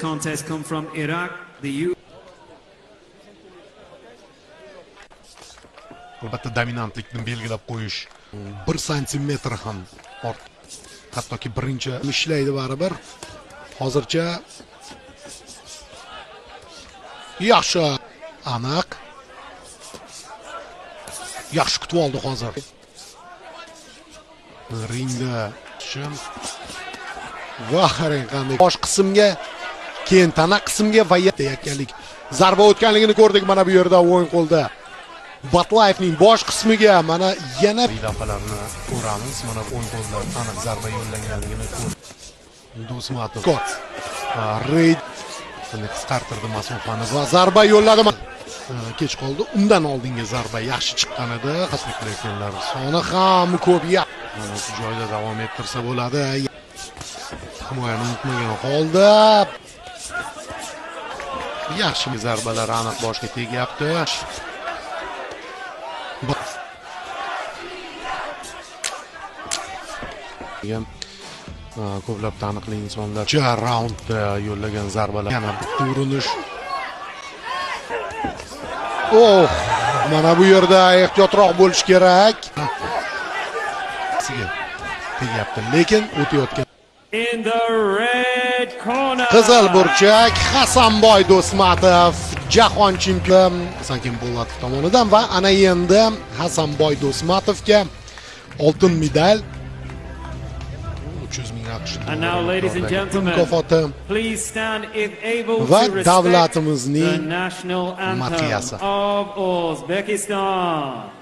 Contest come from Iraq, the U. Albatta dominantlikni belgilab qo'yish 1 santimetr ham ort. Hattoki birinchi ishlaydi baribir. Hozircha yaxshi, aniq. Yaxshi kutib oldi hozir. Ringda va qarang qanday bosh qismga, keyin tana qismga va yakkalik zarba o'tganligini ko'rdik mana bu yerda o'ng qo'lda. Batlayevning bosh qismiga mana yana dafalarni ko'ramiz. Mana o'ng qo'lda aniq zarba yo'llanganligini ko'rdik. Do'smatov reyd qisqartirdi masofani va zarba yo'lladi. Kech qoldi. Undan oldingi zarba yaxshi chiqqan edi. Qasdliklar soni ham ko'p. Mana shu joyda davom ettirsa bo'ladi. Himoyani unutmagan holda yaxshi zarbalar aniq boshga tegyapti. Ko'plab taniqli insonlar raundda yo'llagan zarbalar. Yana bitta urinish. Oh, mana bu yerda ehtiyotroq bo'lish kerak. Tegyapti, lekin o'tayotgan. In the red corner. Qizil burchak Hasanboy Do'smatov, jahon chempioni Hasankim Bo'latov tomonidan va ana endi Hasanboy Do'smatovga oltin medal. 300 ming AQSh And now, ladies and gentlemen, mukofoti please stand if able va to respect davlatimizning the national anthem madhiyasi. of Uzbekistan.